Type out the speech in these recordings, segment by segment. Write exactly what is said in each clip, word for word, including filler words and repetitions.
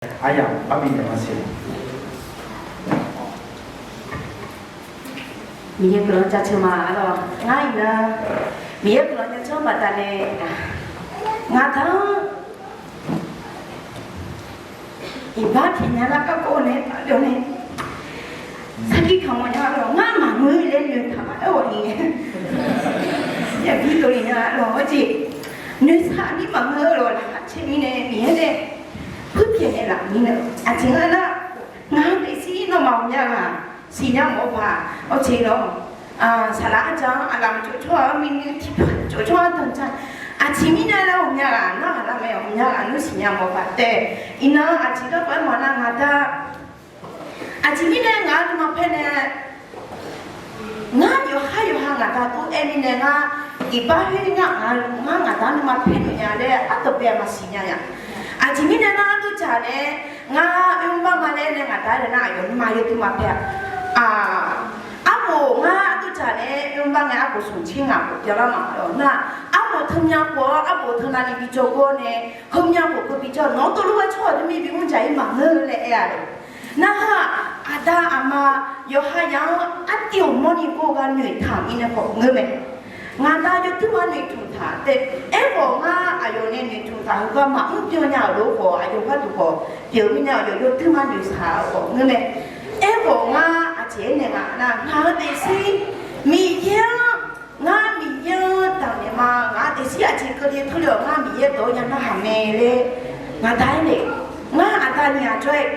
aryamq barbi naeq ma siq. Miqyaer guiqlanq jaceuq ma lawq. Ngar iqnan Miqyaer guiqlanq jaceuq-anr baqdanae, ngaqda-anr iqbax tiqnya lar garkawv nae tafjawr nae sarkir kamq mawfnya lawq. Ngar maqngeur laer noeqtaq-a aerghawq ni, yaqbir dovle nya lawq-awr jeq, noeqtaq ni maqngeur lawq. Laqkhaq caer mirnae Miqyaer nae puirpyaeq naeqlaf mirnae, aqjeq nga nar, ngaq-anr daefzir nawmaf ghawqmya ghaq siqnya mawf-eu paq, awqjeq lawq. Saqlaq arja-anr aqlaf maqtsov tsawrhaq-anr, miqnui tiqpov tsov tsawrhaq-anr danqja. Aqjeq mirnae laer ghawqmya ghaq narhaq lar mae, ghawqmya ghaq nmr siqnya mawf-eu paq taef. Iqnan aqjeq garkawv aermawf nar ngaqda Aqjeq mirnae ngaq-anr nuima paer nae, ngar yawqhar yawqha ngaqda tov-aer mirnae ngar iqbax khoer ngar ngaq-anr, ngar ngaqda nuima paer naeq nya laer ardanqbae maqsiq nya-a. Aqjeq mirnae ngar ardovjaq nae, ngar oermr bar ma laer nae ngaqda-aer nar aqyawf nuima yawduir ma paer-a. Arbof ngar ardovjaq nae oermr bar ngae arbof smq tser ngaq khof byanlar ma lawq nar, arbof teumya khof-awr arbof teunav ni bijawr gawr nae, heumya khof keuv bijawr nawq-anr dovlof-aer tsawrhaq dui mir bimr dzaq-ir maqngeur laer aer-a lawq. Narhaq aqda aqma yawqha yaq-anr artiv ghawqmawr ni gor-eu gar noeqtaq mirnae khawf ngeur mae. Ngaqda yawduir ma noeqtmq taq taef. Aerkhawf ngar aqyawf nae noeqtmq taq heugar maqmr byan nya-euq lof-aer khawf aqyawf gharduq khawf pyeuf-eu mirnae aqyawf yawduir ma noeqtaq-euq khawf ngeur mae. Aerkhawf ngar aqjeq aernaeq nga nar, ngaq-eu daefzir Miqyaer-anr, ngar Miqyaer-anr daqmaeq ma, ngaq-eu daefzir aqjeq keuvle keuvle-awq, ngar Miqyaer dawq-anr ya narhaq mae laer ngaqda aernaeq. Ngar aqda nyiq ghaq jawr-aer,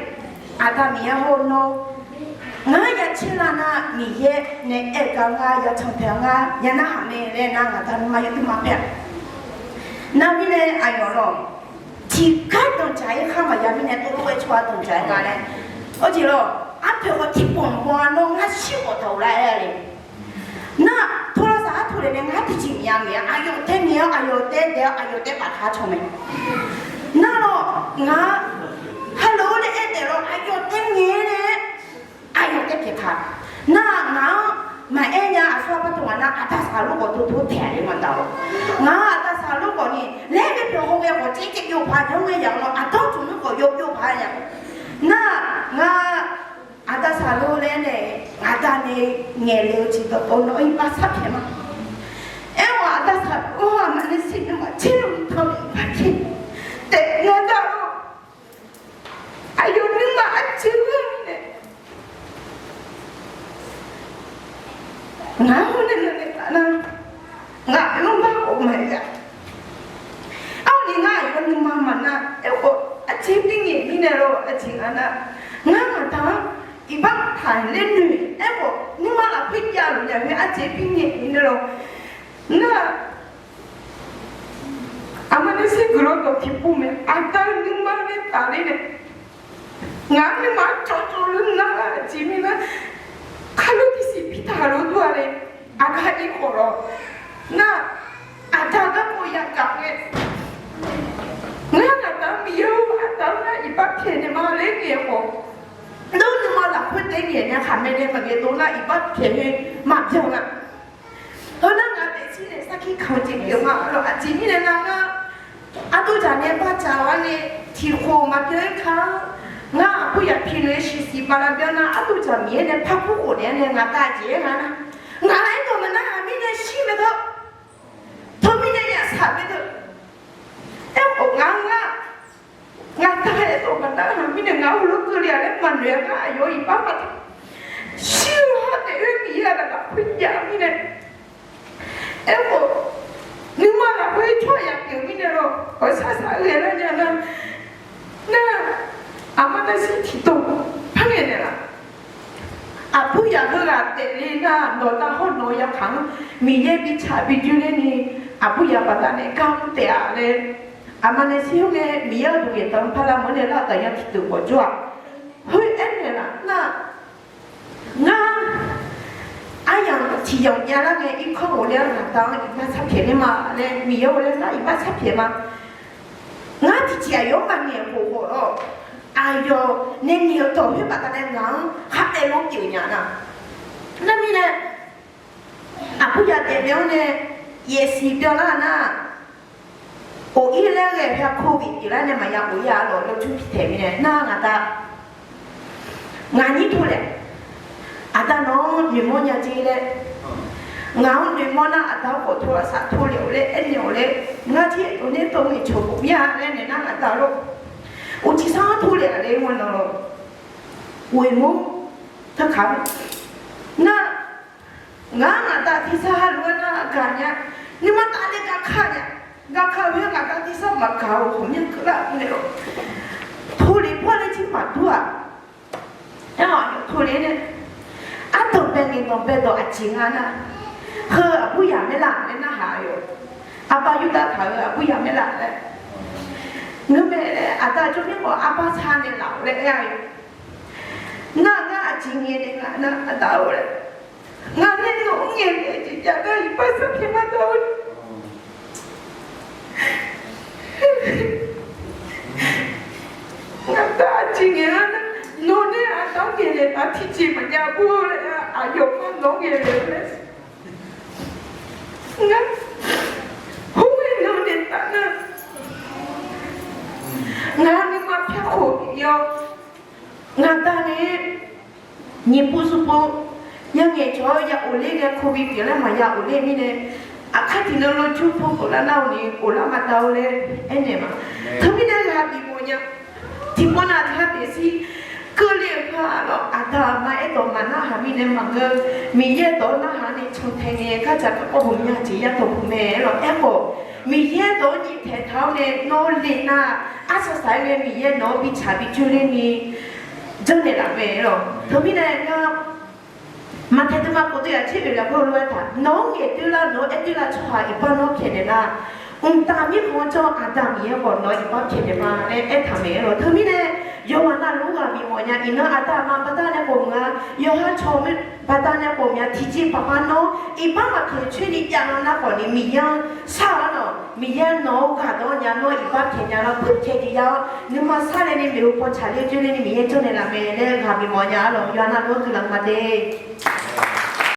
aqda Miqyaer hawr-eu nawr, ngar ya caer lar nar Miqyaer nae aer-eu gar ngar ya can tae-a, ngar ya narhaq mae laer nar ngaqda nuima yawduir ma paer-a. Nar mirnae aqyawf lawq, tiqgar danqdzaq-ir khar maqya mirnae dovlof-aer tsawrhaq danqdzaq-ir nga laer. Awr jeq lawq, arpoeq khawf tiqpawf maqbaw-a, nawr ngar shir khawf taq-euq lar aer-a le. Nar, tawlavsaq artoq le nae ngar tiqjeq maqya ngaeq-a, aqyawf tae ngaeq-awr aqyawf tae daef-awr aqyawf tae paf taq-a caw mae. Nar lawq, ngaq-anr halo laer aer daef lawq, aqyawf tae ngaeq-aer nae aqyawf tae pyaeq taq. Nar ngaq-anr maqaer nya aqsur aqbar tawq ngaq nar aqda saqlor khawf tov tov taeq-a laer maqdaq-awq. Ngaq-anr aqda saqlor khawf ni laer ngae pyaeq haw ngae khawf caev caev jov paq jawr ngae yamq lawq, aqdanr tmq nmr khawf yov yov paq-a nya. Nar, ngaq aqda saqlor laer nae, aqda nae ngaeq le-eu jeq dawqtawvluf-anr iqbax sar pyaeq ma. Aerkhawf aqda saqlor-aq maqnaeq siq nuima tser luf tanq-eu iqbax pyaeq taef nga da-awr, aqyawf nuima arjeq-anr nae ngaq-anr nae naeq taf nar, ngaq-anr bar khawf maqya. Arni ngar aqyawf nuima maqnar, aerkhawf aqjeq birngaeq mirnae lawr aqjeq nga nar, ngar ngaqda-anr iqbax taq ler noeq, aerkhawf nuima lafkhoer javluf nya khoer aqjeq birngaeq mirnae lawr nar, aqma nae sar guiqlanq dawq tiqpov mae, aqda nuima nae tafler nae, ngaq-anr nuima cawvcawv luf nar aqjeq mirnae, kaloe bisiq bitaq lof dur-a le. Aqgar ir khawf lawr nar, aqda garkawv yagaq ngae, ngar ngaqda Miqyaer-or, aqda-anr nar iqbax pyaeq naeq ma laer ngaeq khawf, nawr nuima lafkhoer taef ngaeq nya khaqmae nae maqghae dov nar iqbax pyaeq nae maqbyan nga. Heu nar ngaq daefzir nae sarkir kamq-eu jeq pyeuf ma lawr. Aqjeq mirnae nar ngar ardov dzaq nae bardzaq-awr nae tiqkhof maqbyan-aer ka-anr, ngar aqbur yaq pi lof-aer shiqsiq bala byan nar ardov dzaq Miqyaer nae par kur khof naeq-aer nae ngaq dav jeq-aer nga nar, ngaq-aer dawq maqnar haq mirnae shir mae dawr, teumirnae yasaq mae dawr. Aerkhawf ngar ngar ngaq dav-aer dawq maqnar haq mirnae ngaq heulof keuvle-a laer maqnoeq-a ngar aqyawf iqbax maqtaq. Shir-eu hawr taef-aer Miqyaer-aq lafkhoer jav mirnae Aerkhawf, nuima lafkhoer tsawrhaq yaq pyeuf mirnae lawr, ghawqshaq shaq-eu ghae lar nya nar, nar, aqma nar shir tiqdawq par ngaeq naeqlaf. Aqbur yaq heughaq taef le nar, nawq nav hawr nawq-eu yaqkaq-anr Miqyaer bi tsaq bi joer ler ni, aqbur yaq baqdanae gar mr taef-a laer, aqma nar shir-anr nae Miqyaer-euq duqyaeq dawq-anr parlar mawr nae lar-eu taqnya tiqdeuq khawf jawr-aq. Khoer aernaeq laf nar, ngar aryamq tiq yamq javlar ngae irkanr ghofler-awr ngaqda-anr iqbax sharpyaeq ler ma laer Miqyaer-or laer ngar iqbax sharpyaeq ma. Ngar tiqjeq aqyawf-anr maqngaeq khof khawf lawr, aqyawf nae ngaeq-eu dawq khoer baqdanae ngaq-anr khar daef lof pyeuf nya nar, nar mirnae aqbur yaq daef byan-anr nae yaefsiq byanlar nar, Of ir laer ghae pya โควิด pyeuflar nae maqya of ir-a lawq, lawr tur pitaeq mirnae nar ngaq da, ngaq nyir tov laer, aqda nawq-anr noeqmawr nya jer laer, ngaq-anr noeqmawr nar aqda-anr khawf tov aqsaq tov lef-awq laer aernaeq-awq laer, ngar jir-aer tov nae tov ngaeqcawq khof mir-a laer naeq nar ngaq da lawr, uqcif sar-anr tov lef-a laer maqnawq-awq. Ghoeq mawr teu kaq nar, ngar ngaq da tersar ha lof-aer nar gaq nya, nuima taf nae gaq kaq nya, gaq kaq-eu khoer ngaq da tersar maqgaq-eu khawf myanr keuvlar naeq lawr, tov lef pawr laer jir maqdur-aq, aer-awq, tov lef nae, ardanq bae ngaeqdanq bae dawq aqjeq nga nar, heu aqbur yaq maerlaf laer narhaq-a yawq, arbar yurdav taq-eu aqbur yaq maerlaf laer, ngeurmae laer aqda jawr mir khawf arbar sar naeq laf-awq laer aer-a yawq. Nar ngar aqjeq ngaeq nae nga nar aqda-or laer, ngaq nae nawq-anr ngaeq naeq jeq jav gar iqbax sar pyaeq ma dawr-eu Ngaq da aqjeq ngaeq-anr nar, nawq nae aqda-anr ngaeq naeq taq tiqjeq maqjav bur laer, aqyawf ma nawq-anr ngaeq naeq-eu laer, ngar, hawr-aer nawq naeq taf nar, ngaq nuima pyar khof yawr, ngaq da nae nyiq pov smq pov, ya ngaeqcawq-awr ya of ler nae โควิด pyeuflar maqya of ler mirnae, aqkar tiqnan lawr jur pov khoflar nar-awq ni oflar maqdav-eu laer aernaeq ma. Teumirnae ghaq bif mawf nya. Tiqpov nav tiqghaq taef shir, keuvle-euq ha lawr aqda aqma aerdawq maqnarhaq mirnae maqngeur, Miqyaer dawq-anr narhaq nae cantae ngae gardzaq garkawv hawq mya jeq yadawq puq mae lawr aerkhawf, Miqyaer dawq-anr nyiq taeq taq-awr nae nawr le nar, arsaq saq-aer ngae Miqyaer nawq-anr bi tsaq bi dzoerler ni janrnaeq laf mae lawr. Teumirnae ngar Maqtaeq deuvma kov deuv yaf tser oeq lafkhoer lof-aer taq, nawq-anr ngaeq doerlar nawq-anr aer doerlar tsawrhaq iqbax nawr pyaeqnaeq nar, mqtav mirkhanq-anr jawr aqda Miqyaer khawf nawq-anr iqbax pyaeqnaeq ma laer aertaq mae lawr. Teumirnae yawqghaq navluf-anr ghaq bif mawf nya. Iqnan aqda aqma baqdanae khawf maqnga, yawqha cawq baqdanae khawf maqnga, tiqjeq paqpar nawr iqbax maqpyaeq coer ni javlar nar khawf ni Miqyaer-anr shar-awr nawq, Miqyaer nawq-anr ghaq dawr nya nawr iqbax pyaeq nya lar puir pyaeq jeq ya-awr nuima sarle ni maeqhu paw tsaqler dzoerler ni Miqyaer janrnaeq laf mae laer ghaq bif mawf nya-a lawq. Yawqha navluf-anr guiqlanq ma de.